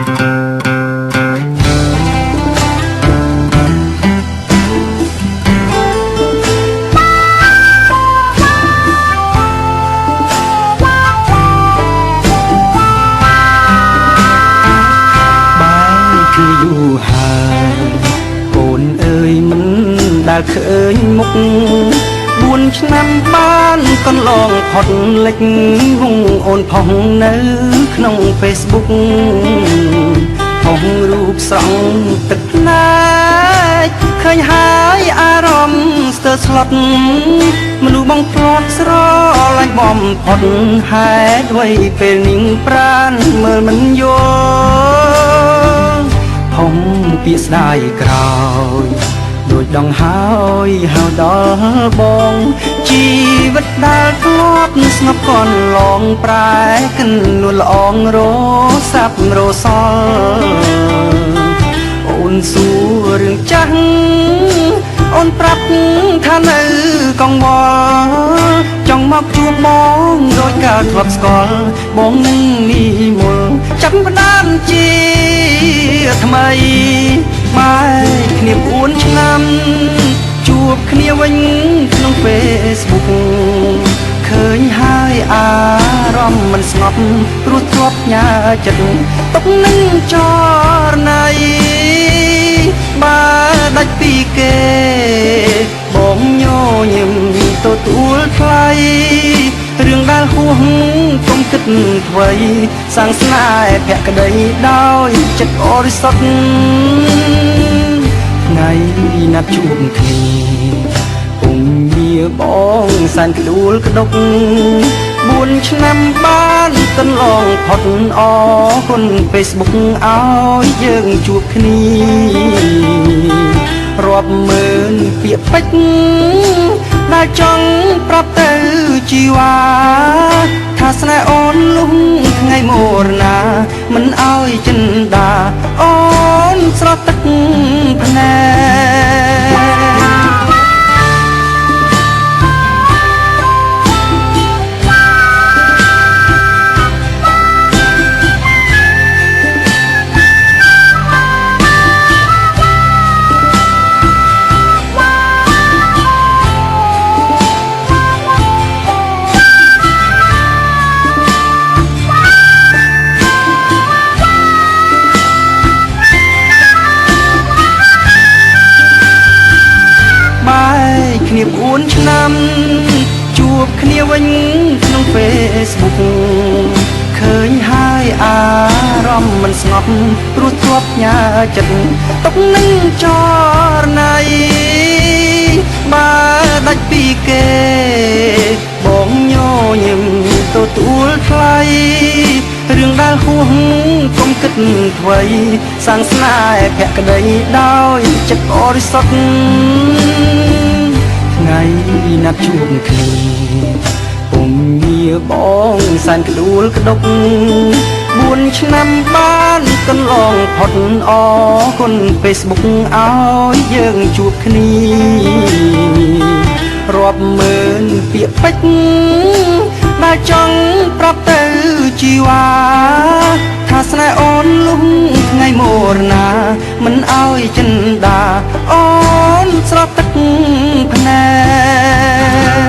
បែកគ្នាយូរហើយ អូនអើយមិនដែលឃើញមុខ4ឆ្នាំបានកន្លងផុតលិចវងអូនផុសនៅក្នុង Facebook ផុសរូបស្រង់ទឹកភ្នែកឃើញហើយអារម្មណ៍ស្ទើរស្លុតមនុស្សបងធ្លាប់ស្រឡាញ់បំផុតហេតុអ្វីពេលនេះប្រានមើលមិនយល់ផុងពាក្យស្ដាយក្រោយដូចដងហើយហៅដល់បងជីវិតដែលធ្លាប់ស្ងប់កន្លងប្រែកិននួនល្អងរសាប់រសល់អូនសួររឿងចាស់អូនប្រាប់ថានៅកងវល់ចង់មកជួបបងដោយកាលធ្លាប់ស្គាល់បងនឹងនិមលចាប់ផ្ដើមជាថ្មីបែកគ្នា4ឆ្នាំជួបគ្នាវិញក្នុង Facebook ឃើញហើយអារម្មណ៍មិនស្ងប់ព្រោះធ្លាប់ញ៉ាចិត្តຕົកនឹងចរណៃបើដាច់ពីគេបងញញឹមទទួលថ្លៃរឿងដែលហួសកុំគិតថ្វីសាងស្នេហ៍ភក្តីដោយចិត្តបរិសុទ្ធថ្ងៃណាត់ជួបគ្នាពុំមាបងសែនក្ដួលក្ដុក4ឆ្នាំបានកន្លងផុតអរគុណ Facebook ឲ្យយើងជួបគ្នារាប់ម៉ឺនពាក្យពេចន៍ដែលចង់ប្រាប់ទៅជីវ៉ាថាស្នេហ៍អូនលុះថ្ងៃមរណាមិនឲ្យចិនដាអូនស្រស់ទឹកភ្នែកបែកគ្នា4ឆ្នាំជួបគ្នាវិញក្នុង Facebook ឃើញហើយអារម្មណ៍មិនស្ងប់ព្រោះធ្លាប់ញ៉ាចិត្តຕົកនឹងចរណៃបើដាច់ពីគេបងញញឹមទទួលថ្លៃរឿងដែលហួសកុំគិតថ្វីសាងស្នេហ៍ភក្តីដោយចិត្តបរិសុទ្ធថ្ងៃណាត់ជួបគ្នាពុំមាបងសែនក្ដួលក្ដុក4ឆ្នាំបានកន្លងផុតអរគុណ Facebook ឲ្យយើងជួបគ្នារាប់ម៉ឺនពាក្យពេចន៍ដែលចង់ប្រាប់ទៅជីវ៉ាថាស្នេហ៍អូនលុះថ្ងៃមរណាមិនឲ្យចិនដាអូនស្រស់ទឹកភ្នែក